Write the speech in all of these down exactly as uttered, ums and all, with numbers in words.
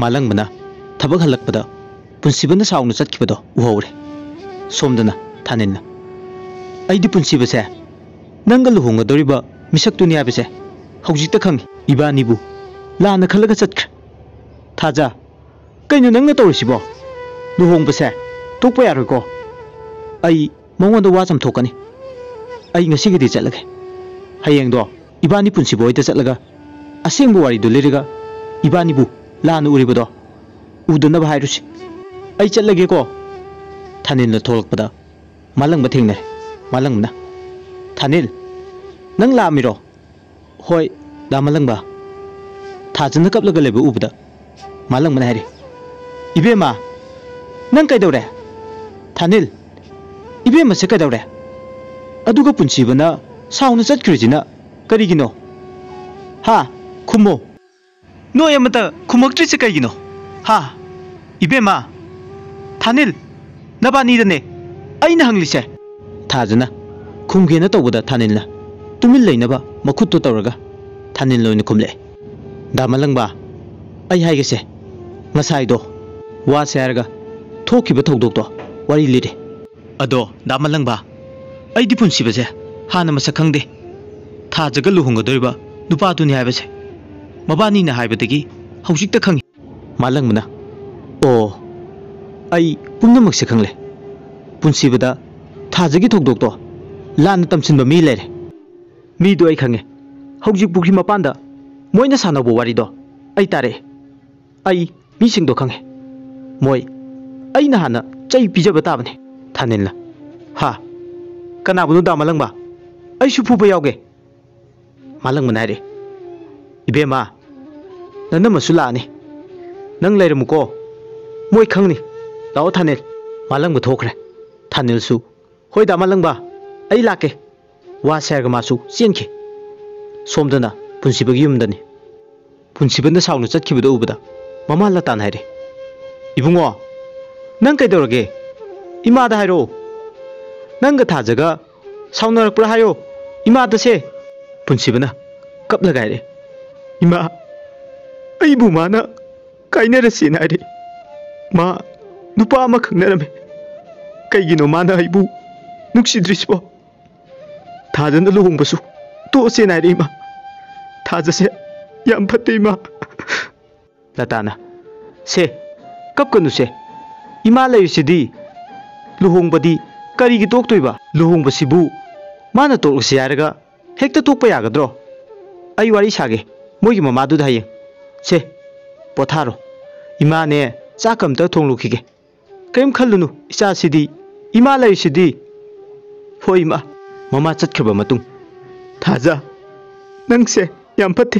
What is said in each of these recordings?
ꯃꯥꯂꯪꯕꯅ ꯊꯕꯛ ꯍꯜꯂꯛꯄꯗ ꯄꯨꯟꯁꯤꯕꯅ ꯁꯥꯎꯅ ꯆꯠꯈꯤꯕꯗꯣ ꯎꯍꯧꯔꯦ꯫ ꯁꯣꯝꯗꯅ ꯊꯥꯅꯤꯜꯅ, "ꯑꯩꯗꯤ ꯄꯨꯟꯁꯤꯕꯁꯦ ꯅꯪꯒ ꯂꯨꯍꯣꯡꯒꯗꯧꯔꯤꯕ ꯃꯤꯁꯛꯇꯨꯅꯤ ꯍꯥꯏꯕꯁꯦ ꯍꯧꯖꯤꯛꯇ ꯈꯪꯉꯤ꯫ ꯏꯕꯥꯅꯤꯕꯨ ꯂꯥꯟꯅ ꯈꯜꯂꯒ ꯆꯠꯈ꯭ꯔꯦ꯫ ꯊꯥꯖ, ꯀꯩꯅꯣ ꯅꯪꯅ ꯇꯧꯔꯤꯁꯤꯕꯣ? ꯂꯨꯍꯣꯡꯕꯁꯦ ꯇꯣꯛꯄ ꯌꯥꯔꯣꯏꯀꯣ꯫ ꯑꯩ ꯃꯉꯣꯟꯗ ꯋꯥ ꯆꯝꯊꯣꯛꯀꯅꯤ꯫ ꯑꯩ ꯉꯁꯤꯒꯤꯗꯤ ꯆꯠꯂꯒꯦ꯫ ꯍꯌꯦꯡꯗꯣ ꯏꯕꯥꯅꯤ ꯄꯨꯟꯁꯤꯕ ꯍꯣꯏꯗ ꯆꯠꯂꯒ ꯑꯁꯦꯡꯕ ꯋꯥꯔꯤꯗꯨ ꯂꯤꯔꯒ ꯏꯕꯥꯅꯤꯕꯨ ꯂꯥꯟꯅ ꯎꯔꯤꯕꯗꯣ ꯎꯗꯅꯕ ꯍꯥꯏꯔꯨꯁꯤ꯫ ꯑꯩ ꯆꯠꯂꯒꯦꯀꯣ꯫" ꯊꯥꯅꯤꯜꯅ ꯊꯣꯛꯂꯛꯄꯗ ꯃꯥꯂꯪꯕ ꯊꯦꯡꯅꯔꯦ꯫ ꯃꯥꯂꯪꯕꯅ, "ꯊꯥꯅꯤꯜ, ꯅꯪ ꯂꯥꯛꯑꯝꯃꯤꯔꯣ?" "ꯍꯣꯏ, ꯗꯥ ꯃꯥꯂꯪꯕ꯫" ꯊꯥꯖꯅ ꯀꯞꯂꯒ ꯂꯩꯕ ꯎꯕꯗ ꯃꯥꯂꯪꯕꯅ ꯍꯥꯏꯔꯤ, "ꯏꯕꯦꯝꯃ, ꯅꯪ ꯀꯩꯗꯧꯔꯦ?" "ꯊꯥꯅꯤꯜ, ꯏꯕꯦꯝꯃꯁꯦ ꯀꯩꯗꯧꯔꯦ? ꯑꯗꯨꯒ ꯄꯨꯟꯁꯤꯕꯅ ꯁꯥꯎꯅ ꯆꯠꯈ꯭ꯔꯤꯁꯤꯅ ꯀꯔꯤꯒꯤꯅꯣ? ꯍꯥ? ꯈꯨꯝꯃꯣ꯫ ꯅꯣꯏ ꯑꯃꯇ ꯈꯨꯝꯃꯛꯇ꯭ꯔꯤꯁꯦ ꯀꯩꯒꯤꯅꯣ? ꯍꯥ? ꯏꯕꯦꯝꯃ, ꯊꯥꯅꯤꯜ, ꯅꯕꯥꯅꯤꯗꯅꯦ ꯑꯩꯅ ꯍꯪꯂꯤꯁꯦ꯫" ꯊꯥꯖꯅ ꯈꯨꯝꯒꯦꯅ ꯇꯧꯕꯗ ꯊꯥꯅꯤꯜꯅ ꯇꯨꯃꯤꯟ ꯂꯩꯅꯕ ꯃꯈꯨꯠꯇꯣ ꯇꯧꯔꯒ ꯊꯥꯅꯤꯜ ꯑꯣꯏꯅ ꯈꯨꯝꯂꯛꯑꯦ꯫ "ꯗꯥ ꯃꯥꯂꯪꯕ, ꯑꯩ ꯍꯥꯏꯒꯦꯁꯦ, ꯉꯁꯥꯏꯗꯣ ꯋꯥꯁꯦ ꯍꯥꯏꯔꯒ ꯊꯣꯛꯈꯤꯕ ꯊꯧꯗꯣꯛꯇꯣ ꯋꯥꯔꯤ ꯂꯤꯔꯦ꯫ ꯑꯗꯣ ꯗꯥ ꯃꯥꯂꯪꯕ, ꯑꯩꯗꯤ ꯄꯨꯟꯁꯤꯕꯁꯦ ꯍꯥꯟꯅ ꯃꯁꯛ ꯈꯪꯗꯦ꯫ ꯊꯥꯖꯒ ꯂꯨꯍꯣꯡꯒꯗꯧꯔꯤꯕ ꯅꯨꯄꯥꯗꯨꯅꯤ ꯍꯥꯏꯕꯁꯦ ꯃꯕꯥꯅꯤꯅ ꯍꯥꯏꯕꯗꯒꯤ ꯍꯧꯖꯤꯛꯇ ꯈꯪꯉꯤ꯫" ꯃꯥꯂꯪꯕꯅ, "ꯑꯣ, ꯑꯩ ꯄꯨꯝꯅꯃꯛꯁꯦ ꯈꯪꯂꯦ꯫ ꯄꯨꯟꯁꯤꯕꯗ ꯊꯥꯖꯒꯤ ꯊꯧꯗꯣꯛꯇꯣ ꯂꯥꯟꯅ ꯇꯝꯁꯤꯟꯕ ꯃꯤ ꯂꯩꯔꯦ꯫ ꯃꯤꯗꯣ ꯑꯩ ꯈꯪꯉꯦ꯫ ꯍꯧꯖꯤꯛ ꯄꯨꯈ꯭ꯔꯤ ꯃꯄꯥꯟꯗ ꯃꯣꯏꯅ ꯁꯥꯟꯅꯕ ꯋꯥꯔꯤꯗꯣ ꯑꯩ ꯇꯥꯔꯛꯑꯦ꯫ ꯑꯩ ꯃꯤꯁꯤꯡꯗꯣ ꯈꯪꯉꯦ꯫ ꯃꯣꯏ ꯑꯩꯅ ꯍꯥꯟꯅ ꯆꯩ ꯄꯤꯖꯕ ꯇꯥꯕꯅꯤ꯫" ꯊꯥꯅꯤꯜꯅ, "ꯍꯥ? ꯀꯅꯥꯕꯨꯅꯣ ꯗꯥ ꯃꯥꯂꯪꯕ? ꯑꯩꯁꯨ ꯐꯨꯕ ꯌꯥꯎꯒꯦ꯫" ꯃꯥꯂꯪꯕꯅ ꯍꯥꯏꯔꯛꯑꯦ, "ꯏꯕꯦꯝꯃ, ꯅꯅꯝꯃꯁꯨ ꯂꯥꯛꯑꯅꯤ꯫ ꯅꯪ ꯂꯩꯔꯝꯃꯨꯀꯣ꯫ ꯃꯣꯏ ꯈꯪꯅꯤ꯫ ꯂꯥꯛꯑꯣ ꯊꯥꯅꯤꯜ꯫" ꯃꯥꯂꯪꯕ ꯊꯣꯛꯈ꯭ꯔꯦ꯫ ꯊꯥꯅꯤꯜꯁꯨ, "ꯍꯣꯏ ꯗꯥ ꯃꯥꯂꯪꯕ, ꯑꯩ ꯂꯥꯛꯀꯦ꯫" ꯋꯥꯁꯦ ꯍꯥꯏꯔꯒ ꯃꯥꯁꯨ ꯆꯦꯟꯈꯤ꯫ ꯁꯣꯝꯗꯅ ꯄꯨꯟꯁꯤꯕꯒꯤ ꯌꯨꯝꯗꯅꯤ꯫ ꯄꯨꯟꯁꯤꯕꯅ ꯁꯥꯎꯅ ꯆꯠꯈꯤꯕꯗꯨ ꯎꯕꯗ ꯃꯃꯥ ꯂꯇꯥꯅ ꯍꯥꯏꯔꯦ, "ꯏꯕꯨꯡꯉꯣ, ꯅꯪ ꯀꯩꯗꯧꯔꯒꯦ? ꯏꯃꯥꯗ ꯍꯥꯏꯔꯛꯑꯣ꯫ ꯅꯪꯒ ꯊꯥꯖꯒ ꯁꯥꯎꯅꯔꯛꯄ꯭ꯔꯥ ꯍꯥꯏꯌꯣ ꯏꯃꯥꯗꯁꯦ꯫" ꯄꯨꯟꯁꯤꯕꯅ ꯀꯞꯂꯒ ꯍꯥꯏꯔꯦ, "ꯏꯃꯥ, ꯑꯩꯕꯨ ꯃꯥꯅ ꯀꯥꯏꯅꯔꯁꯦꯅ ꯍꯥꯏꯔꯛꯏ꯫ ꯃꯥ ꯅꯨꯄꯥ ꯑꯃ ꯈꯪꯅꯔꯝꯃꯦ꯫ ꯀꯩꯒꯤꯅꯣ ꯃꯥꯅ ꯑꯩꯕꯨ ꯅꯨꯡꯁꯤꯗ꯭ꯔꯤꯁꯤꯕꯣ? ꯊꯥꯖꯅ ꯂꯨꯍꯣꯡꯕꯁꯨ ꯇꯣꯛꯑꯁꯦꯅ ꯍꯥꯏꯔꯛꯏ ꯏꯃꯥ꯫ ꯊꯥꯖꯁꯦ ꯌꯥꯝ ꯐꯠꯇꯦ ꯏꯃꯥ꯫ ꯂꯇꯥꯅ, "ꯁꯦ, ꯀꯞꯀꯅꯨꯁꯦ꯫ ꯏꯃꯥ ꯂꯩꯔꯤꯁꯤꯗꯤ꯫ ꯂꯨꯍꯣꯡꯕꯗꯤ ꯀꯔꯤꯒꯤ ꯇꯣꯛꯇꯣꯏꯕ? ꯂꯨꯍꯣꯡꯕꯁꯤꯕꯨ ꯃꯥꯅ ꯇꯣꯛꯂꯁꯤ ꯍꯥꯏꯔꯒ ꯍꯦꯛꯇ ꯇꯣꯛꯄ ꯌꯥꯒꯗ꯭ꯔꯣ? ꯑꯩ ꯋꯥꯔꯤ ꯁꯥꯒꯦ ꯃꯣꯏꯒꯤ ꯃꯃꯥꯗꯨꯗ ꯍꯌꯦꯡ꯫ ꯁꯦ, ꯄꯣꯊꯥꯔꯣ꯫ ꯏꯃꯥꯅꯦ, ꯆꯥꯛ ꯑꯝꯇ ꯊꯣꯡꯂꯨꯈꯤꯒꯦ꯫ ꯀꯔꯤꯝ ꯈꯜꯂꯨꯅꯨ, ꯏꯆꯥꯁꯤꯗꯤ꯫ ꯏꯃꯥ ꯂꯩꯔꯤꯁꯤꯗꯤ꯫" "ꯍꯣꯏ ꯏꯃꯥ꯫" ꯃꯃꯥ ꯆꯠꯈ꯭ꯔꯕ ꯃꯇꯨꯡ, "ꯊꯥꯖ, ꯅꯪꯁꯦ ꯌꯥꯝ ꯐꯠꯇꯦ꯫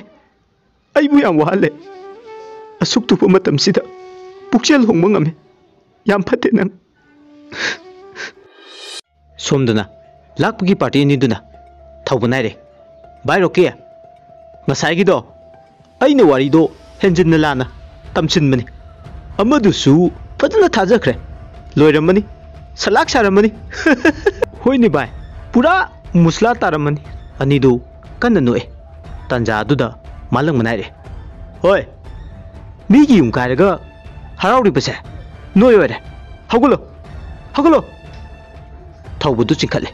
ꯑꯩꯕꯨ ꯌꯥꯝ ꯋꯥꯍꯜꯂꯦ꯫ ꯑꯁꯨꯛ ꯊꯨꯕ ꯃꯇꯝꯁꯤꯗ ꯄꯨꯛꯆꯦꯜ ꯍꯣꯡꯕ ꯉꯝꯃꯦ꯫ ꯌꯥꯝ ꯐꯠꯇꯦ ꯅꯪ꯫" ꯁꯣꯝꯗꯅ ꯂꯥꯛꯄꯒꯤ ꯄꯥꯔꯇꯤ ꯑꯅꯤꯗꯨꯅ ꯊꯧꯕ ꯅꯥꯏꯔꯦ꯫ "ꯚꯥꯏ ꯔꯣꯀꯤ, ꯉꯁꯥꯏꯒꯤꯗꯣ ꯑꯩꯅ ꯋꯥꯔꯤꯗꯣ ꯍꯦꯟꯖꯤꯟꯅ ꯂꯥꯟꯅ ꯇꯝꯁꯤꯟꯕꯅꯤ꯫ ꯑꯃꯗꯨꯁꯨ ꯐꯖꯅ ꯊꯥꯖꯈ꯭ꯔꯦ꯫ ꯂꯣꯏꯔꯝꯃꯅꯤ꯫ ꯁꯂꯥꯛ ꯁꯥꯔꯝꯃꯅꯤ꯫" "ꯍꯣꯏꯅꯦ ꯚꯥꯏ, ꯄꯨꯔꯥ ꯃꯨꯁꯂꯥ ꯇꯥꯔꯝꯃꯅꯤ꯫" ꯑꯅꯤꯗꯨ ꯀꯟꯅ ꯅꯣꯛꯑꯦ꯫ ꯇꯥꯟꯖꯥ ꯑꯗꯨꯗ ꯃꯥꯂꯪ ꯃꯅꯥꯏꯔꯦ꯫ "ꯍꯣꯏ, ꯃꯤꯒꯤ ꯌꯨꯝ ꯀꯥꯏꯔꯒ ꯍꯔꯥꯎꯔꯤꯕꯁꯦ ꯅꯣꯏ ꯑꯣꯏꯔꯦ꯫ ꯍꯧꯒꯠꯂꯣ, ꯍꯧꯒꯠꯂꯣ!" ꯊꯧꯕꯗꯨ ꯆꯤꯡꯈꯠꯂꯦ꯫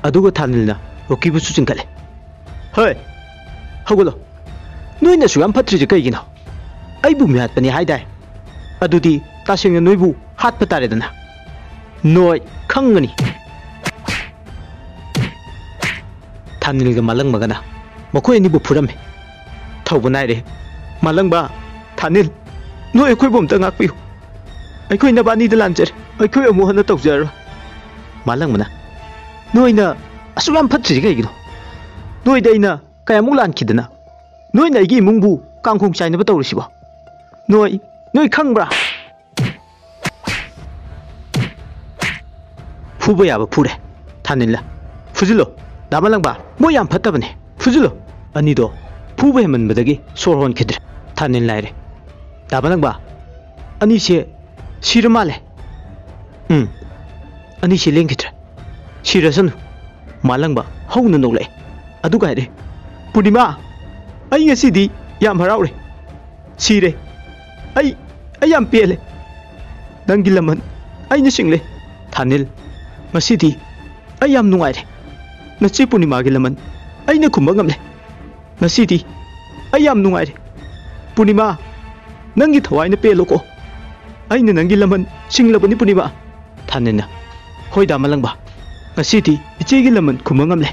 ꯑꯗꯨꯒ ꯊꯥꯅꯤꯜꯅ ꯔꯣꯀꯤꯕꯨꯁꯨ ꯆꯤꯡꯈꯠꯂꯦ꯫ "ꯍꯣꯏ, ꯍꯧꯒꯠꯂꯣ꯫ ꯅꯣꯏꯅ ꯑꯁꯨꯛ ꯌꯥꯝ ꯐꯠꯇ꯭ꯔꯤꯁꯦ ꯀꯩꯒꯤꯅꯣ? ꯑꯩꯕꯨ ꯃꯤꯍꯥꯠꯄꯅꯤ ꯍꯥꯏꯗꯥꯏ? ꯑꯗꯨꯗꯤ ꯇꯁꯦꯡꯅ ꯅꯣꯏꯕꯨ ꯍꯥꯠꯄ ꯇꯥꯔꯦꯗꯅ꯫ ꯅꯣꯏ ꯈꯪꯒꯅꯤ꯫" ꯊꯥꯅꯤꯜꯒ ꯃꯥꯂꯪꯕꯒꯅ ꯃꯈꯣꯏ ꯑꯅꯤꯕꯨ ꯐꯨꯔꯝꯃꯤ꯫ ꯊꯧꯕ ꯅꯥꯏꯔꯦ꯫ "ꯃꯥꯂꯪꯕ, ꯊꯥꯅꯤꯜ, ꯅꯣꯏ ꯑꯩꯈꯣꯏꯕꯨ ꯑꯝꯇ ꯉꯥꯛꯄꯤꯌꯨ꯫ ꯑꯩꯈꯣꯏ ꯅꯕꯥꯅꯤꯗ ꯂꯥꯟꯖꯔꯦ꯫ ꯑꯩꯈꯣꯏ ꯑꯃꯨꯛ ꯍꯟꯅ ꯇꯧꯖꯔꯔꯣꯏ꯫" ꯃꯥꯂꯪꯕꯅ, "ꯅꯣꯏꯅ ꯑꯁꯨꯛ ꯌꯥꯝ ꯐꯠꯇ꯭ꯔꯤꯁꯤ ꯀꯩꯒꯤꯅꯣ? ꯅꯣꯏꯗ ꯑꯩꯅ ꯀꯌꯥꯃꯨꯛ ꯂꯥꯟꯈꯤꯗꯅ? ꯅꯣꯏꯅ ꯑꯩꯒꯤ ꯏꯃꯨꯡꯕꯨ ꯀꯥꯡꯈꯣꯡ ꯆꯥꯏꯅꯕ ꯇꯧꯔꯤꯁꯤꯕꯣ? ꯅꯣꯏ, ꯅꯣꯏ ꯈꯪꯕ꯭ꯔꯥ?" ꯐꯨꯕ ꯌꯥꯕ ꯐꯨꯔꯦ꯫ ꯊꯥꯅꯤꯜꯂ, "ꯐꯨꯖꯤꯜꯂꯣ, ꯗꯥ ꯃꯥꯂꯪꯕ, ꯃꯣꯏ ꯌꯥꯝ ꯐꯠꯇꯕꯅꯦ, ꯐꯨꯖꯤꯜꯂꯣ꯫" ꯑꯅꯤꯗꯣ ꯐꯨꯕ ꯍꯦꯟꯃꯟꯕꯗꯒꯤ ꯁꯣꯔ ꯍꯣꯟꯈꯤꯗ꯭ꯔꯦ꯫ ꯊꯥꯅꯤꯜ ꯍꯥꯏꯔꯦ, "ꯗꯥ ꯃꯥꯂꯪꯕ, ꯑꯅꯤꯁꯦ ꯁꯤꯔ ꯃꯥꯜꯂꯦ꯫" "ꯎꯝ, ꯑꯅꯤꯁꯦ ꯂꯦꯡꯈꯤꯗ꯭ꯔꯦ꯫ ꯁꯤꯔꯁꯅꯨ꯫" ꯃꯥꯂꯪꯕ ꯍꯧꯅ ꯅꯣꯛꯂꯛꯑꯦ꯫ ꯑꯗꯨꯒ ꯍꯥꯏꯔꯦ, "ꯄꯨꯔꯅꯤꯃꯥ, ꯑꯩ ꯉꯁꯤꯗꯤ ꯌꯥꯝ ꯍꯔꯥꯎꯔꯦ꯫ ꯁꯤꯔꯦ꯫ ꯑꯩ ꯑꯩ ꯌꯥꯝ ꯄꯦꯜꯂꯦ꯫ ꯅꯪꯒꯤ ꯂꯃꯟ ꯑꯩꯅ ꯁꯤꯡꯂꯦ꯫ ꯊꯥꯅꯤꯜ, ꯉꯁꯤꯗꯤ ꯑꯩ ꯌꯥꯝ ꯅꯨꯡꯉꯥꯏꯔꯦ꯫ ꯅꯆꯦ ꯄꯨꯔꯅꯤꯃꯥꯒꯤ ꯂꯃꯟ ꯑꯩꯅ ꯈꯨꯝꯕ ꯉꯝꯂꯦ꯫ ꯉꯁꯤꯗꯤ ꯑꯩ ꯌꯥꯝ ꯅꯨꯡꯉꯥꯏꯔꯦ꯫ ꯄꯨꯔꯅꯤꯃꯥ, ꯅꯪꯒꯤ ꯊꯋꯥꯏꯅ ꯄꯦꯜꯂꯣꯀꯣ꯫ ꯑꯩꯅ ꯅꯪꯒꯤ ꯂꯃꯟ ꯁꯤꯡꯂꯕꯅꯤ ꯄꯨꯔꯅꯤꯃꯥ꯫ ꯊꯥꯅꯤꯜꯅ, ꯍꯣꯏ ꯗꯥ ꯃꯂꯪꯕ, ꯉꯁꯤꯗꯤ ꯏꯆꯦꯒꯤ ꯂꯃꯟ ꯈꯨꯝꯕ ꯉꯝꯂꯦ꯫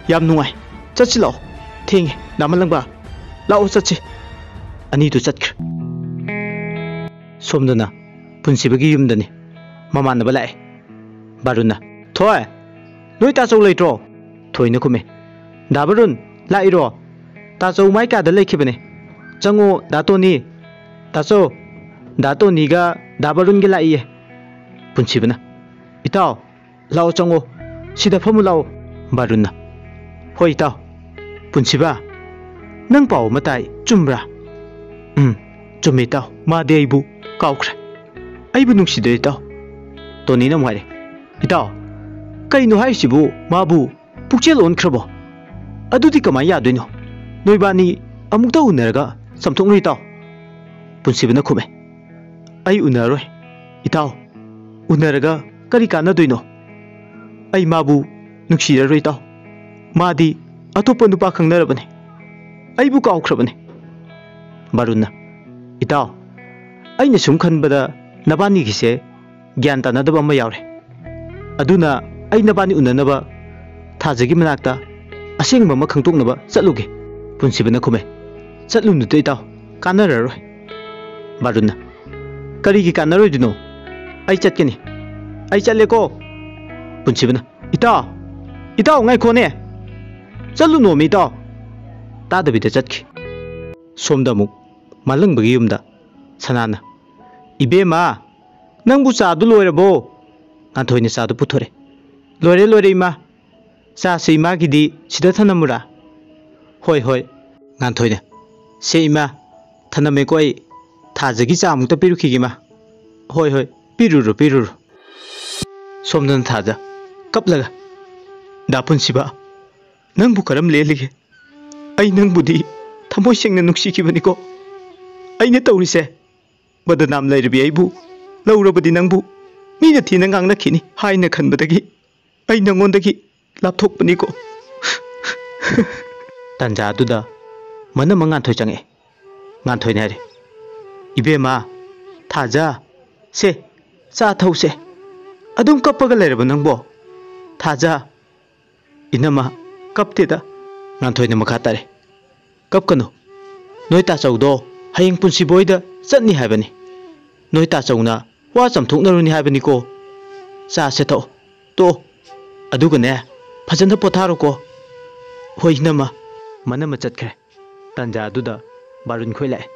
ꯌꯥꯝ ꯅꯨꯡꯉꯥꯏ꯫ ꯆꯠꯁꯤ ꯂꯥꯛꯑꯣ꯫ ꯊꯦꯡꯉꯦ ꯗꯥ ꯃꯂꯪꯕ꯫ ꯂꯥꯛꯑꯣ ꯆꯠꯁꯤ꯫ ꯑꯅꯤꯗꯨ ꯆꯠꯈ꯭ꯔꯦ꯫ ꯁꯣꯝꯗꯅ ꯄꯨꯟꯁꯤꯕꯒꯤ ꯌꯨꯝꯗꯅꯤ꯫ ꯃꯃꯥꯟꯅꯕ ꯂꯥꯛꯑꯦ꯫ ꯕꯥꯔꯨꯟꯅ, ꯊꯣꯏ, ꯅꯣꯏ ꯇꯥꯆꯧ ꯂꯩꯇ꯭ꯔꯣ? ꯊꯣꯏꯅ ꯈꯨꯝꯃꯦ, ꯗꯥ ꯕꯥꯔꯨꯟ, ꯂꯥꯛꯏꯔꯣ? ꯇꯥꯆꯧ ꯃꯥꯏ ꯀꯥꯗ ꯂꯩꯈꯤꯕꯅꯦ꯫ ꯆꯪꯉꯣ ꯗꯥ ꯇꯣꯅꯤ꯫ ꯇꯥꯆꯧ, ꯗꯥ ꯇꯣꯅꯤꯒ ꯗꯥ ꯕꯥꯔꯨꯟꯒ ꯂꯥꯛꯏꯌꯦ꯫ ꯄꯨꯟꯁꯤꯕꯅ, ꯏꯇꯥꯎ, ꯂꯥꯛꯑꯣ ꯆꯪꯉꯣ꯫ ꯁꯤꯗ ꯐꯝꯃꯨ ꯂꯥꯛꯑꯣ꯫ ꯕꯥꯔꯨꯟꯅ, ꯍꯣꯏ ꯏꯇꯥꯎ꯫ ꯄꯨꯟꯁꯤꯕ, ꯅꯪ ꯄꯥꯎ ꯑꯃ ꯇꯥꯏ, ꯆꯨꯝꯕ꯭ꯔꯥ? ꯎꯝ, ꯆꯨꯝꯃꯦ ꯏꯇꯥꯎ꯫ ꯃꯥꯗꯤ ꯑꯩꯕꯨ ꯀꯥꯎꯈ꯭ꯔꯦ꯫ ꯑꯩꯕꯨ ꯅꯨꯡꯁꯤꯗ꯭ꯔꯦ ꯏꯇꯥꯎ꯫ ꯇꯣꯅꯤꯅ ꯑꯃꯨꯛ ꯍꯥꯏꯔꯦ, ꯏꯇꯥꯎ, ꯀꯩꯅꯣ ꯍꯥꯏꯔꯤꯁꯤꯕꯨ? ꯃꯥꯕꯨ ꯄꯨꯛꯆꯦꯜ ꯑꯣꯟꯈ꯭ꯔꯕꯣ? ꯑꯗꯨꯗꯤ ꯀꯃꯥꯏ ꯌꯥꯗꯣꯏꯅꯣ? ꯅꯣꯏꯕꯥꯅꯤ ꯑꯃꯨꯛꯇ ꯎꯅꯔꯒ ꯆꯝꯊꯣꯛꯅꯔꯨ ꯏꯇꯥꯎ꯫ ꯄꯨꯟꯁꯤꯕꯅ ꯈꯨꯝꯃꯦ, ꯑꯩ ꯎꯅꯔꯔꯣꯏ ꯏꯇꯥꯎ꯫ ꯎꯅꯔꯒ ꯀꯔꯤ ꯀꯥꯟꯅꯗꯣꯏꯅꯣ? ꯑꯩ ꯃꯥꯕꯨ ꯅꯨꯡꯁꯤꯔꯔꯣꯏ ꯏꯇꯥꯎ꯫ ꯃꯥꯗꯤ ꯑꯇꯣꯞꯄ ꯅꯨꯄꯥ ꯈꯪꯅꯔꯕꯅꯤ꯫ ꯑꯩꯕꯨ ꯀꯥꯎꯈ꯭ꯔꯕꯅꯤ꯫ ꯕꯥꯔꯨꯟꯅ, ꯏꯇꯥꯎ, ꯑꯩꯅ ꯁꯨꯝ ꯈꯟꯕꯗ ꯅꯕꯥꯅꯤꯒꯤꯁꯦ ꯒ꯭ꯌꯥꯟ ꯇꯥꯅꯗꯕ ꯑꯃ ꯌꯥꯎꯔꯦ꯫ ꯑꯗꯨꯅ ꯑꯩ ꯅꯕꯥꯅꯤ ꯎꯅꯅꯕ ꯊꯥꯖꯒꯤ ꯃꯅꯥꯛꯇ ꯑꯁꯦꯡꯕ ꯑꯃ ꯈꯪꯗꯣꯛꯅꯕ ꯆꯠꯂꯨꯒꯦ꯫ ꯄꯨꯟꯁꯤꯕꯅ ꯈꯨꯝꯃꯦ, ꯆꯠꯂꯨꯅꯨꯗ ꯏꯇꯥꯎ, ꯀꯥꯟꯅꯔꯔꯣꯏ꯫ ꯕꯥꯔꯨꯟꯅ, ꯀꯔꯤꯒꯤ ꯀꯥꯟꯅꯔꯣꯏꯗꯣꯏꯅꯣ? ꯑꯩ ꯆꯠꯀꯅꯤ꯫ ꯑꯩ ꯆꯠꯂꯦꯀꯣ꯫ ꯄꯨꯟꯁꯤꯕꯅ, ꯏꯇꯥꯎ, ꯏꯇꯥꯎ ꯉꯥꯏꯈꯣꯅꯦ꯫ ꯆꯠꯂꯨꯅꯣꯃꯤ ꯏꯇꯥꯎ꯫ ꯇꯥꯗꯕꯤꯗ ꯆꯠꯈꯤ꯫ ꯁꯣꯝꯗ ꯑꯃꯨꯛ ꯃꯥꯂꯪꯕꯒꯤ ꯌꯨꯝꯗ ꯁꯅꯥꯅ, ꯏꯕꯦꯝꯃ, ꯅꯪꯕꯨ ꯆꯥꯗꯨ ꯂꯣꯏꯔꯕꯣ? ꯉꯥꯟꯊꯣꯏꯅ ꯆꯥꯗꯨ ꯄꯨꯊꯣꯔꯛꯑꯦ꯫ ꯂꯣꯏꯔꯦ, ꯂꯣꯏꯔꯦ ꯏꯃꯥ꯫ ꯆꯥꯁꯤ ꯏꯃꯥꯒꯤꯗꯤ ꯁꯤꯗ ꯊꯅꯝꯃꯨꯔꯥ? ꯍꯣꯏ, ꯍꯣꯏ꯫ ꯉꯥꯟꯊꯣꯏꯅ, ꯁꯦ ꯏꯃꯥ, ꯊꯅꯝꯃꯦꯀꯣ ꯑꯩ꯫ ꯊꯥꯖꯒꯤ ꯆꯥ ꯑꯃꯨꯛꯇ ꯄꯤꯔꯨꯈꯤꯒꯦ ꯏꯃꯥ꯫ ꯍꯣꯏ, ꯍꯣꯏ, ꯄꯤꯔꯨꯔꯣ, ꯄꯤꯔꯨꯔꯣ꯫ ꯁꯣꯝꯗꯅ ꯊꯥꯖ ꯀꯞꯂꯒ, ꯗꯥ ꯄꯨꯟꯁꯤꯕ, ꯅꯪꯕꯨ ꯀꯔꯝ ꯂꯦꯜꯂꯤꯒꯦ? ꯑꯩ ꯅꯪꯕꯨꯗꯤ ꯊꯃꯣꯏ ꯁꯦꯡꯅ ꯅꯨꯡꯁꯤꯈꯤꯕꯅꯤꯀꯣ꯫ ꯑꯩꯅ ꯇꯧꯔꯤꯁꯦ? ꯕꯗꯅꯥꯝ ꯂꯩꯔꯕꯤ ꯑꯩꯕꯨ ꯂꯧꯔꯕꯗꯤ ꯅꯪꯕꯨ ꯃꯤꯅ ꯊꯤꯅ ꯉꯥꯡꯅꯈꯤꯅꯤ ꯍꯥꯏꯅ ꯈꯟꯕꯗꯒꯤ ꯑꯩ ꯅꯪꯉꯣꯟꯗꯒꯤ ꯂꯥꯞꯊꯣꯛꯄꯅꯤꯀꯣ꯫ ꯇꯟꯖꯥꯗꯨꯗ ꯃꯅꯝꯃ ꯉꯥꯟꯊꯣꯏ ꯆꯪꯉꯛꯑꯦ꯫ ꯉꯥꯟꯊꯣꯏꯅ ꯍꯥꯏꯔꯦ, "ꯏꯕꯦꯝꯃ, ꯊꯥꯖ, ꯁꯦ, ꯆꯥ ꯊꯧꯁꯦ꯫ ꯑꯗꯨꯝ ꯀꯞꯄꯒ ꯂꯩꯔꯕ ꯅꯪꯕꯣ? ꯊꯥꯖ, ꯏꯅꯝꯃ, ꯀꯞꯇꯦꯗ꯫" ꯉꯥꯟꯊꯣꯏꯅ ꯃꯈꯥ ꯇꯥꯔꯦ, "ꯀꯞꯀꯅꯨ꯫ ꯅꯣꯏ ꯇꯥꯆꯧꯗꯣ ꯍꯌꯦꯡ ꯄꯨꯟꯁꯤꯕꯣꯏꯗ ꯆꯠꯅꯤ ꯍꯥꯏꯕꯅꯤ꯫ ꯅꯣꯏ ꯇꯥꯆꯧꯅ ꯋꯥ ꯆꯝꯊꯣꯛꯅꯔꯨꯅꯤ ꯍꯥꯏꯕꯅꯤꯀꯣ꯫ ꯆꯥꯁꯦ ꯊꯛꯑꯣ, ꯇꯣꯛꯑꯣ꯫ ꯑꯗꯨꯒꯅꯦ, ꯐꯖꯅ ꯄꯣꯊꯥꯔꯣꯀꯣ꯫" "ꯍꯣꯏ, ꯏꯅꯝꯃ꯫" ꯃꯅꯝꯃ ꯆꯠꯈ꯭ꯔꯦ꯫ ꯇꯟꯖꯥꯗꯨꯗ ꯕꯥꯔꯨꯟ ꯈꯣꯏ ꯂꯥꯛꯑꯦ꯫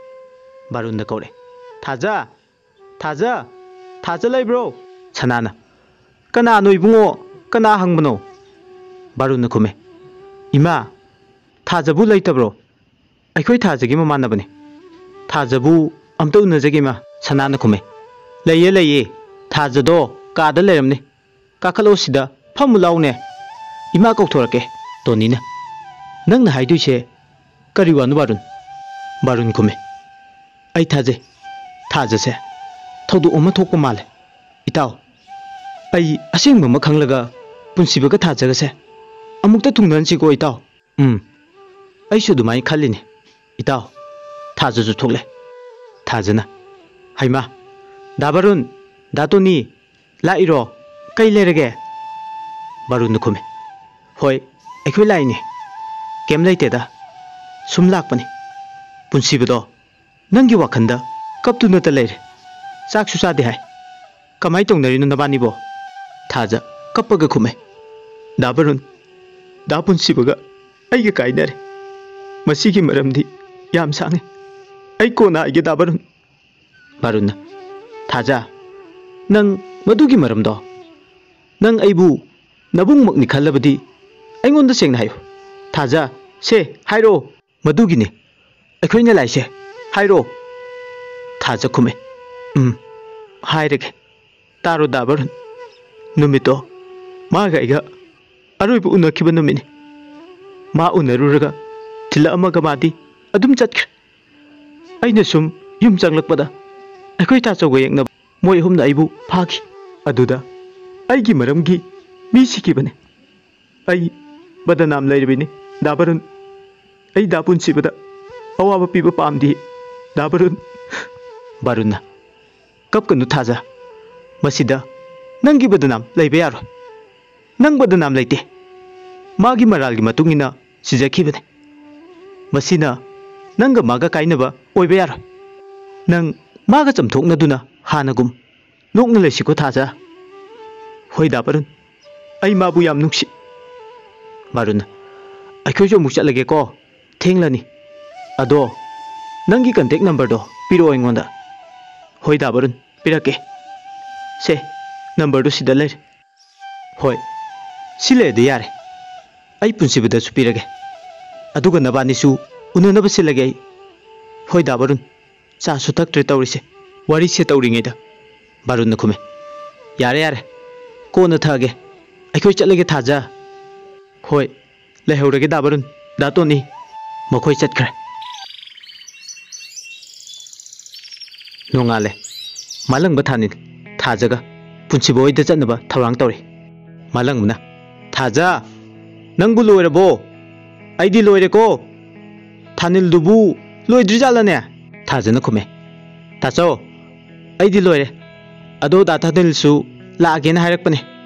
ꯕꯥꯔꯨꯟꯅ ꯀꯧꯔꯦ, "ꯊꯥꯖ! ꯊꯥꯖ! ꯊꯥꯖ ꯂꯩꯕ꯭ꯔꯣ?" ꯁꯅꯥꯅ, "ꯀꯅꯥꯅꯣ ꯏꯕꯨꯡꯉꯣ? ꯀꯅꯥ ꯍꯪꯕꯅꯣ?" ꯕꯥꯔꯨꯟꯅ ꯈꯨꯝꯃꯦ, "ꯏꯃꯥ, ꯊꯥꯖꯕꯨ ꯂꯩꯇꯕ꯭ꯔꯣ? ꯑꯩꯈꯣꯏ ꯊꯥꯖꯒꯤ ꯃꯃꯥꯟꯅꯕꯅꯤ꯫ ꯊꯥꯖꯕꯨ ꯑꯝꯇ ꯎꯅꯖꯒꯦ, ꯏꯃꯥ꯫" ꯁꯅꯥꯅ ꯈꯨꯝꯃꯦ, "ꯂꯩꯌꯦ, ꯂꯩꯌꯦ꯫ ꯊꯥꯖꯗꯣ ꯀꯥꯗ ꯂꯩꯔꯝꯅꯤ꯫ ꯀꯥꯈꯠꯂꯣ, ꯁꯤꯗ ꯐꯝꯃꯨ ꯂꯥꯎꯅꯦ꯫ ꯏꯃꯥ ꯀꯧꯊꯣꯔꯛꯀꯦ꯫" ꯇꯣꯅꯤꯅ, "ꯅꯪꯅ ꯍꯥꯏꯗꯣꯏꯁꯦ ꯀꯔꯤ ꯋꯥꯅꯣ, ꯕꯥꯔꯨꯟ?" ꯕꯥꯔꯨꯟ ꯈꯨꯝꯃꯦ, "ꯑꯩ ꯊꯥꯖꯩ꯫ ꯊꯥꯖꯁꯦ ꯊꯧꯗꯣꯛ ꯑꯃ ꯊꯣꯛꯄ ꯃꯥꯜꯂꯦ꯫ ꯏꯇꯥꯎ, ꯑꯩ ꯑꯁꯦꯡꯕꯃꯛ ꯈꯪꯂꯒ ꯄꯨꯟꯁꯤꯕꯒ ꯊꯥꯖꯒꯁꯦ ꯑꯃꯨꯛꯇ ꯊꯨꯡꯅꯍꯟꯁꯤꯀꯣ, ꯏꯇꯥꯎ꯫" "ꯎꯝ, ꯑꯩꯁꯨ ꯑꯗꯨꯃꯥꯏꯅ ꯈꯜꯂꯤꯅꯦ, ꯏꯇꯥꯎ꯫" ꯊꯥꯖꯁꯨ ꯊꯣꯛꯂꯦ꯫ ꯊꯥꯖꯅ, "ꯍꯩꯃꯥ, ꯗꯥ ꯕꯥꯔꯨꯟ, ꯗꯥ ꯇꯣꯅꯤ, ꯂꯥꯛꯏꯔꯣ? ꯀꯩ ꯂꯩꯔꯒꯦ?" ꯕꯥꯔꯨꯟꯅ ꯈꯨꯝꯃꯦ, "ꯍꯣꯏ, ꯑꯩꯈꯣꯏ ꯂꯥꯛꯏꯅꯦ꯫ ꯀꯩꯝ ꯂꯩꯇꯦꯗ, ꯁꯨꯝ ꯂꯥꯛꯄꯅꯤ꯫ ꯄꯨꯟꯁꯤꯕꯗꯣ ꯅꯪꯒꯤ ꯋꯥꯈꯜꯗ ꯀꯞꯇꯨꯅꯇ ꯂꯩꯔꯦ꯫ ꯆꯥꯛꯁꯨ ꯆꯥꯗꯦ ꯍꯥꯏ꯫ ꯀꯃꯥꯏ ꯇꯧꯅꯔꯤꯅꯣ ꯅꯕꯥꯅꯤꯕꯣ?" ꯊꯥꯖ ꯀꯞꯄꯒ ꯈꯨꯝꯃꯦ, "ꯗꯥ ꯕꯥꯔꯨꯟ, ꯗꯥ ꯄꯨꯟꯁꯤꯕꯒ ꯑꯩꯒ ꯀꯥꯏꯅꯔꯦ꯫ ꯃꯁꯤꯒꯤ ꯃꯔꯝꯗꯤ ꯌꯥꯝ ꯁꯥꯡꯉꯤ꯫ ꯑꯩ ꯀꯣꯟꯅ ꯍꯥꯏꯒꯦ, ꯗꯥ ꯕꯥꯔꯨꯟ꯫" ꯕꯥꯔꯨꯟꯅ, "ꯊꯥꯖ, ꯅꯪ ꯃꯗꯨꯒꯤ ꯃꯔꯝꯗꯣ, ꯅꯪ ꯑꯩꯕꯨ ꯅꯕꯨꯡꯃꯛꯅꯤ ꯈꯜꯂꯕꯗꯤ ꯑꯩꯉꯣꯟꯗ ꯁꯦꯡꯅ ꯍꯥꯏꯌꯨ꯫ ꯊꯥꯖ, ꯁꯦ, ꯍꯥꯏꯔꯛꯑꯣ꯫ ꯃꯗꯨꯒꯤꯅꯤ ꯑꯩꯈꯣꯏꯅ ꯂꯥꯛꯏꯁꯦ꯫ ꯍꯥꯏꯔꯛꯑꯣ꯫" ꯊꯥꯖ ꯈꯨꯝꯃꯦ, "ꯎꯝ, ꯍꯥꯏꯔꯒꯦ꯫ ꯇꯥꯔꯣ, ꯗꯥ ꯕꯥꯔꯨꯟ, ꯅꯨꯃꯤꯠꯇꯣ ꯃꯥꯒ ꯑꯩꯒ ꯑꯔꯣꯏꯕ ꯎꯅꯈꯤꯕ ꯅꯨꯃꯤꯠꯅꯤ꯫ ꯃꯥ ꯎꯅꯔꯨꯔꯒ ꯊꯤꯜꯂꯛꯑꯝꯃꯒ ꯃꯥꯗꯤ ꯑꯗꯨꯝ ꯆꯠꯈ꯭ꯔꯦ꯫ ꯑꯩꯅ ꯁꯨꯝ ꯌꯨꯝ ꯆꯪꯂꯛꯄꯗ ꯑꯩꯈꯣꯏ ꯇꯥꯆꯧꯒ ꯌꯦꯡꯅꯕ ꯃꯣꯏ ꯑꯍꯨꯝꯅ ꯑꯩꯕꯨ ꯐꯥꯈꯤ꯫ ꯑꯗꯨꯗ ꯑꯩꯒꯤ ꯃꯔꯝꯒꯤ ꯃꯤ ꯁꯤꯈꯤꯕꯅꯤ꯫ ꯑꯩ ꯕꯗꯅꯥꯝ ꯂꯩꯔꯕꯤꯅꯤ, ꯗꯥ ꯕꯔꯨꯟ꯫ ꯑꯩ ꯗꯥ ꯄꯨꯟꯁꯤꯕꯗ ꯑꯋꯥꯕ ꯄꯤꯕ ꯄꯥꯝꯗꯦ, ꯗꯥ ꯕꯔꯨꯟ꯫ ꯕꯔꯨꯟꯅ, "ꯀꯞꯀꯅꯨ ꯊꯥꯖ, ꯃꯁꯤꯗ ꯅꯪꯒꯤ ꯕꯗꯅꯥꯝ ꯂꯩꯕ ꯌꯥꯔꯣꯏ꯫ ꯅꯪ ꯕꯗꯅꯥꯝ ꯂꯩꯇꯦ꯫ ꯃꯥꯒꯤ ꯃꯔꯥꯜꯒꯤ ꯃꯇꯨꯡ ꯏꯟꯅ ꯁꯤꯖꯈꯤꯕꯅꯤ꯫ ꯃꯁꯤꯅ ꯅꯪꯒ ꯃꯥꯒ ꯀꯥꯏꯅꯕ ꯑꯣꯏꯕ ꯌꯥꯔꯣꯏ꯫ ꯅꯪ ꯃꯥꯒ ꯆꯝꯊꯣꯛꯅꯗꯨꯅ ꯍꯥꯟꯅꯒꯨꯝ ꯅꯣꯛꯅ ꯂꯩꯁꯤꯀꯣ ꯊꯥꯖ꯫" "ꯍꯣꯏ ꯗꯥ ꯕꯔꯨꯟ, ꯑꯩ ꯃꯥꯕꯨ ꯌꯥꯝ ꯅꯨꯡꯁꯤ꯫" ꯕꯔꯨꯟꯅ, "ꯑꯩꯈꯣꯏꯁꯨ ꯑꯃꯨꯛ ꯆꯠꯂꯒꯦꯀꯣ, ꯊꯦꯡꯂꯅꯤ꯫ ꯑꯗꯣ ꯅꯪꯒꯤ ꯀꯟꯇꯦꯛ ꯅꯝꯕꯔꯗꯣ ꯄꯤꯔꯛꯑꯣ ꯑꯩꯉꯣꯟꯗ꯫" "ꯍꯣꯏ ꯗꯥ ꯕꯔꯨꯟ, ꯄꯤꯔꯛꯀꯦ꯫ ꯁꯦ, ꯅꯝꯕꯔꯗꯨ ꯁꯤꯗ ꯂꯩꯔꯦ꯫" "ꯍꯣꯏ, ꯁꯤ ꯂꯩꯔꯗꯤ ꯌꯥꯔꯦ꯫ ꯑꯩ ꯄꯨꯟꯁꯤꯕꯗꯁꯨ ꯄꯤꯔꯒꯦ꯫ ꯑꯗꯨꯒ ꯅꯕꯥꯅꯤꯁꯨ ꯎꯅꯅꯕ ꯁꯤꯜꯂꯒꯦ ꯑꯩ꯫" "ꯍꯣꯏ ꯗꯥ ꯕꯔꯨꯟ, ꯆꯥꯁꯨ ꯊꯛꯇ꯭ꯔꯦ ꯇꯧꯔꯤꯁꯦ꯫" ꯋꯥꯔꯤꯁꯦ ꯇꯧꯔꯤꯉꯩꯗ ꯕꯔꯨꯟꯅ ꯈꯨꯝꯃꯦ, "ꯌꯥꯔꯦ, ꯌꯥꯔꯦ, ꯀꯣꯟꯅ ꯊꯛꯑꯒꯦ꯫ ꯑꯩꯈꯣꯏ ꯆꯠꯂꯒꯦ ꯊꯥꯖ꯫" "ꯍꯣꯏ, ꯂꯩꯍꯧꯔꯒꯦ ꯗꯥ ꯕꯔꯨꯟ, ꯗꯥ ꯇꯣꯅꯤ꯫" ꯃꯈꯣꯏ ꯆꯠꯈ꯭ꯔꯦ꯫ ꯅꯣꯡꯉꯥꯜꯂꯦ꯫ ꯃꯥꯂꯪꯕ ꯊꯥꯅꯤꯜ ꯊꯥꯖꯒ ꯄꯨꯟꯁꯤꯕ ꯍꯣꯏꯗ ꯆꯠꯅꯕ ꯊꯧꯔꯥꯡ ꯇꯧꯔꯤ꯫ ꯃꯥꯂꯪꯕꯅ, "ꯊꯥꯖ, ꯅꯪꯕꯨ ꯂꯣꯏꯔꯕꯣ?" "ꯑꯩꯗꯤ ꯂꯣꯏꯔꯦꯀꯣ꯫ ꯊꯥꯅꯤꯜꯗꯨꯕꯨ ꯂꯣꯏꯗ꯭ꯔꯤꯖꯥꯠꯂꯅꯦ?" ꯊꯥꯖꯅ ꯈꯨꯝꯃꯦ, "ꯇꯥꯆꯧ, ꯑꯩꯗꯤ ꯂꯣꯏꯔꯦ꯫ ꯑꯗꯣ ꯗꯥ ꯊꯥꯅꯤꯜꯁꯨ ꯂꯥꯛꯑꯒꯦꯅ ꯍꯥꯏꯔꯛꯄꯅꯦ꯫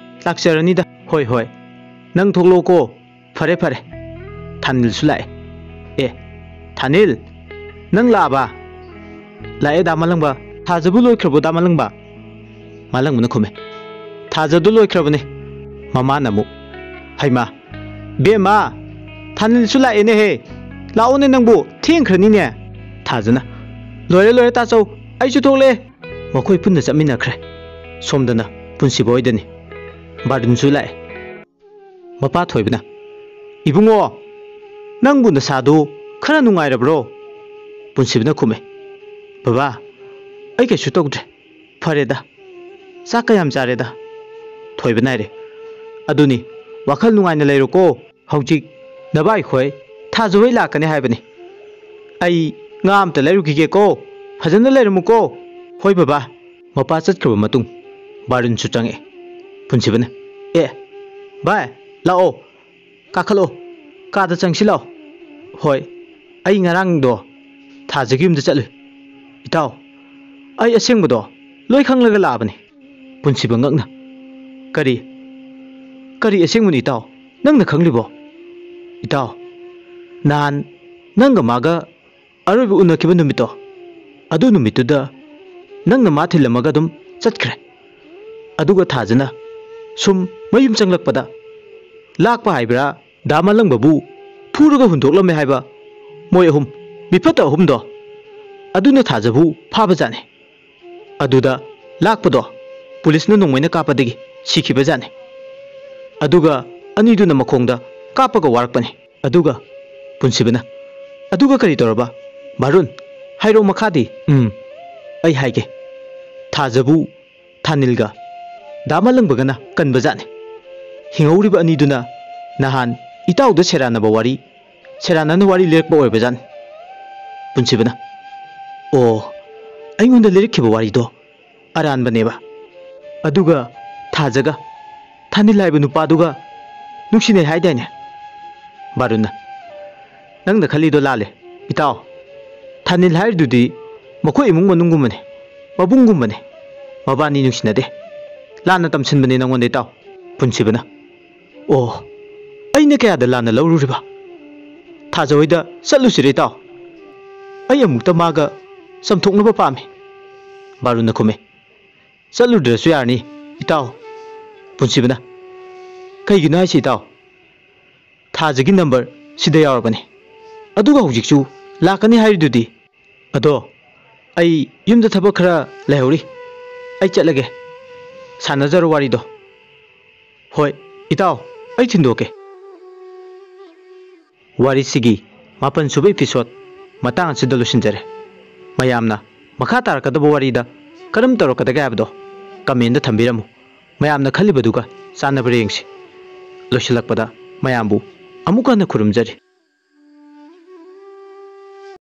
ꯂꯥꯛꯆꯔꯅꯤꯗ꯫" "ꯍꯣꯏ, ꯍꯣꯏ, ꯅꯪ ꯊꯣꯛꯂꯛꯑꯣꯀꯣ꯫ ꯐꯔꯦ, ꯐꯔꯦ꯫" ꯊꯥꯅꯤꯜꯁꯨ ꯂꯥꯛꯑꯦ꯫ "ꯑꯦ, ꯊꯥꯅꯤꯜ, ꯅꯪ ꯂꯥꯛꯑꯕ?" "ꯂꯥꯛꯑꯦ ꯗꯥ ꯃꯥꯂꯪꯕ꯫ ꯊꯥꯖꯕꯨ ꯂꯣꯏꯈ꯭ꯔꯕꯣ ꯗꯥ ꯃꯥꯂꯪꯕ?" ꯃꯥꯂꯪꯕꯅ ꯈꯨꯝꯃꯦ, "ꯊꯥꯖꯗꯨ ꯂꯣꯏꯈ꯭ꯔꯕꯅꯦ꯫" ꯃꯃꯥꯅ ꯑꯃꯨꯛ, "ꯍꯩꯃꯥ, ꯕꯦꯝꯃ, ꯊꯥꯅꯤꯜꯁꯨ ꯂꯥꯛꯑꯦꯅꯦꯍꯦ꯫ ꯂꯥꯛꯑꯣꯅꯦ ꯅꯪꯕꯨ, ꯊꯦꯡꯈ꯭ꯔꯅꯤꯅꯦ꯫" ꯊꯥꯖꯅ, "ꯂꯣꯏꯔꯦ, ꯂꯣꯏꯔꯦ ꯇꯥꯆꯧ, ꯑꯩꯁꯨ ꯊꯣꯛꯂꯛꯑꯦ꯫" ꯃꯈꯣꯏ ꯄꯨꯟꯅ ꯆꯠꯃꯤꯟꯅꯈ꯭ꯔꯦ꯫ ꯁꯣꯝꯗꯅ ꯄꯨꯟꯁꯤꯕ ꯍꯣꯏꯗꯅꯤ꯫ ꯕꯥꯔꯗꯨꯟꯁꯨ ꯂꯥꯛꯑꯦ꯫ ꯃꯄꯥ ꯊꯣꯏꯕꯅ, "ꯏꯕꯨꯡꯉꯣ, ꯅꯪꯕꯨ ꯅꯁꯥꯗꯨ ꯈꯔ ꯅꯨꯡꯉꯥꯏꯔꯕ꯭ꯔꯣ?" ꯄꯨꯟꯁꯤꯕꯅ ꯈꯨꯝꯃꯦ, "ꯕꯕꯥ, ꯑꯩ ꯀꯩꯁꯨ ꯇꯧꯗ꯭ꯔꯦ꯫ ꯐꯔꯦꯗ, ꯆꯥꯛꯀ ꯌꯥꯝ ꯆꯥꯔꯦꯗ꯫" ꯊꯣꯏꯕꯅ ꯍꯥꯏꯔꯦ, "ꯑꯗꯨꯅꯤ, ꯋꯥꯈꯜ ꯅꯨꯡꯉꯥꯏꯅ ꯂꯩꯔꯣꯀꯣ꯫ ꯍꯧꯖꯤꯛ ꯅꯕꯥꯏꯈꯣꯏ ꯊꯥꯖꯍꯣꯏ ꯂꯥꯛꯀꯅꯤ ꯍꯥꯏꯕꯅꯤ꯫ ꯑꯩ ꯉꯥ ꯑꯝꯇ ꯂꯩꯔꯨꯈꯤꯒꯦꯀꯣ꯫ ꯐꯖꯅ ꯂꯩꯔꯝꯃꯨꯀꯣ꯫ ꯍꯣꯏ ꯕꯕꯥ꯫ ꯃꯄꯥ ꯆꯠꯈ꯭ꯔꯕ ꯃꯇꯨꯡ ꯕꯥꯔꯨꯟꯁꯨ ꯆꯪꯉꯛꯑꯦ꯫ ꯄꯨꯟꯁꯤꯕꯅ, "ꯑꯦ ꯚꯥꯏ, ꯂꯥꯛꯑꯣ, ꯀꯥꯈꯠꯂꯛꯑꯣ, ꯀꯥꯗ ꯆꯪꯁꯤ ꯂꯥꯛꯑꯣ꯫" "ꯍꯣꯏ, ꯑꯩ ꯉꯔꯥꯡꯗꯣ ꯊꯥꯖꯒꯤ ꯌꯨꯝꯗ ꯆꯠꯂꯨꯏ ꯏꯇꯥꯎ꯫ ꯑꯩ ꯑꯁꯦꯡꯕꯗꯣ ꯂꯣꯏ ꯈꯪꯂꯒ ꯂꯥꯛꯑꯕꯅꯤ꯫" ꯄꯨꯟꯁꯤꯕ ꯉꯛꯅ, "ꯀꯔꯤ? ꯀꯔꯤ ꯑꯁꯦꯡꯕꯅꯤ ꯏꯇꯥꯎ? ꯅꯪꯅ ꯈꯪꯂꯤꯕꯣ?" "ꯏꯇꯥꯎ, ꯅꯍꯥꯟ ꯅꯪꯒ ꯃꯥꯒ ꯑꯔꯣꯏꯕ ꯎꯅꯈꯤꯕ ꯅꯨꯃꯤꯠꯇꯣ, ꯑꯗꯨ ꯅꯨꯃꯤꯠꯇꯨꯗ ꯅꯪꯅ ꯃꯥ ꯊꯤꯜꯂꯝꯃꯒ ꯑꯗꯨꯝ ꯆꯠꯈ꯭ꯔꯦ꯫ ꯑꯗꯨꯒ ꯊꯥꯖꯅ ꯁꯨꯝ ꯃꯌꯨꯝ ꯆꯪꯂꯛꯄꯗ, ꯂꯥꯛꯄ ꯍꯥꯏꯕ꯭ꯔꯥ, ꯗꯥ ꯃꯥꯂꯪꯕꯕꯨ ꯐꯨꯔꯒ ꯍꯨꯟꯗꯣꯛꯂꯝꯃꯦ ꯍꯥꯏꯕ ꯃꯣꯏ ꯑꯍꯨꯝ, ꯃꯤꯐꯠꯇ ꯑꯍꯨꯝꯗꯣ, ꯑꯗꯨꯅ ꯊꯥꯖꯕꯨ ꯐꯥꯕꯖꯥꯠꯅꯤ꯫ ꯑꯗꯨꯗ ꯂꯥꯛꯄꯗꯣ ꯄꯨꯂꯤꯁꯅ ꯅꯣꯡꯃꯩꯅ ꯀꯥꯞꯄꯗꯒꯤ ꯁꯤꯈꯤꯕꯖꯥꯠꯅꯤ꯫ ꯑꯗꯨꯒ ꯑꯅꯤꯗꯨꯅ ꯃꯈꯣꯡꯗ ꯀꯥꯞꯄꯒ ꯋꯥꯔꯛꯄꯅꯤ꯫" ꯑꯗꯨꯒ ꯄꯨꯟꯁꯤꯕꯅ, "ꯑꯗꯨꯒ ꯀꯔꯤ ꯇꯧꯔꯕ ꯕꯥꯔꯨꯟ? ꯍꯥꯏꯔꯛꯑꯣ ꯃꯈꯥꯗꯤ꯫" "ꯎꯝ, ꯑꯩ ꯍꯥꯏꯒꯦ꯫ ꯊꯥꯖꯕꯨ ꯊꯥꯅꯤꯜꯒ ꯗꯥ ꯃꯥꯂꯪꯕꯒꯅ ꯀꯟꯕꯖꯥꯠꯅꯤ꯫ ꯍꯤꯡꯍꯧꯔꯤꯕ ꯑꯅꯤꯗꯨꯅ ꯅꯍꯥꯟ ꯏꯇꯥꯎꯗ ꯁꯦꯔꯥꯟꯅꯕ ꯋꯥꯔꯤ, ꯁꯦꯔꯥꯟꯅꯅ ꯋꯥꯔꯤ ꯂꯤꯔꯛꯄ ꯑꯣꯏꯕꯖꯥꯠꯅꯤ꯫" ꯄꯨꯟꯁꯤꯕꯅ, "ꯑꯣ, ꯑꯩꯉꯣꯟꯗ ꯂꯤꯔꯛꯈꯤꯕ ꯋꯥꯔꯤꯗꯣ ꯑꯔꯥꯟꯕꯅꯦꯕ꯫ ꯑꯗꯨꯒ ꯊꯥꯖꯒ ꯊꯥꯅꯤꯜ ꯍꯥꯏꯕ ꯅꯨꯄꯥꯗꯨꯒ ꯅꯨꯡꯁꯤꯅꯩ ꯍꯥꯏꯗꯥꯏꯅꯦ?" ꯕꯥꯔꯨꯟꯅ, "ꯅꯪꯅ ꯈꯜꯂꯤꯗꯣ ꯂꯥꯜꯂꯦ ꯏꯇꯥꯎ꯫ ꯊꯥꯅꯤꯜ ꯍꯥꯏꯔꯤꯗꯨꯗꯤ ꯃꯈꯣꯏ ꯏꯃꯨꯡ ꯃꯅꯨꯡꯒꯨꯝꯕꯅꯦ, ꯃꯕꯨꯡꯒꯨꯝꯕꯅꯦ꯫ ꯃꯕꯥꯅꯤ ꯅꯨꯡꯁꯤꯅꯗꯦ꯫ ꯂꯥꯟꯅ ꯇꯝꯁꯤꯟꯕꯅꯦ ꯅꯪꯉꯣꯟꯗ ꯏꯇꯥꯎ꯫" ꯄꯨꯟꯁꯤꯕꯅ, "ꯑꯣ, ꯑꯩꯅ ꯀꯌꯥꯗ ꯂꯥꯟꯅ ꯂꯧꯔꯨꯔꯤꯕ? ꯊꯥꯖꯍꯣꯏꯗ ꯆꯠꯂꯨꯁꯤꯔ ꯏꯇꯥꯎ? ꯑꯩ ꯑꯃꯨꯛꯇ ꯃꯥꯒ ꯆꯝꯊꯣꯛꯅꯕ ꯄꯥꯝꯃꯤ꯫" ꯕꯥꯔꯨꯟꯅ ꯈꯨꯝꯃꯦ, "ꯆꯠꯂꯨꯗ꯭ꯔꯁꯨ ꯌꯥꯔꯅꯤ ꯏꯇꯥꯎ꯫" ꯄꯨꯟꯁꯤꯕꯅ, "ꯀꯩꯒꯤꯅꯣ ꯍꯥꯏꯁꯤ ꯏꯇꯥꯎ? ꯊꯥꯖꯒꯤ ꯅꯝꯕꯔ ꯁꯤꯗ ꯌꯥꯎꯔꯕꯅꯤ꯫ ꯑꯗꯨꯒ ꯍꯧꯖꯤꯛꯁꯨ ꯂꯥꯛꯀꯅꯤ ꯍꯥꯏꯔꯤꯗꯨꯗꯤ꯫ ꯑꯗꯣ ꯑꯩ ꯌꯨꯝꯗ ꯊꯕꯛ ꯈꯔ ꯂꯩꯍꯧꯔꯤ꯫ ꯑꯩ ꯆꯠꯂꯒꯦ꯫ ꯁꯥꯟꯅꯖꯔꯣ ꯋꯥꯔꯤꯗꯣ꯫" "ꯍꯣꯏ ꯏꯇꯥꯎ, ꯑꯩ ꯊꯤꯟꯗꯣꯛꯀꯦ꯫" ꯋꯥꯔꯤꯁꯤꯒꯤ ꯃꯥꯄꯟ ꯁꯨꯕ episode ꯃꯇꯥꯡ ꯑꯁꯤꯗ ꯂꯣꯏꯁꯤꯟꯖꯔꯦ꯫ ꯃꯌꯥꯝꯅ ꯃꯈꯥ ꯇꯥꯔꯛꯀꯗꯕ ꯋꯥꯔꯤꯗ ꯀꯔꯝ ꯇꯧꯔꯛꯀꯗꯒꯦ ꯍꯥꯏꯕꯗꯣ comment ꯊꯝꯕꯤꯔꯝꯃꯨ꯫ ꯃꯌꯥꯝꯅ ꯈꯜꯂꯤꯕꯗꯨꯒ ꯆꯥꯟꯅꯕ꯭ꯔꯥ ꯌꯦꯡꯁꯤ꯫ ꯂꯣꯏꯁꯤꯜꯂꯛꯄꯗ ꯃꯌꯥꯝꯕꯨ ꯑꯃꯨꯛ ꯍꯟꯅ ꯈꯨꯔꯨꯝꯖꯔꯤ꯫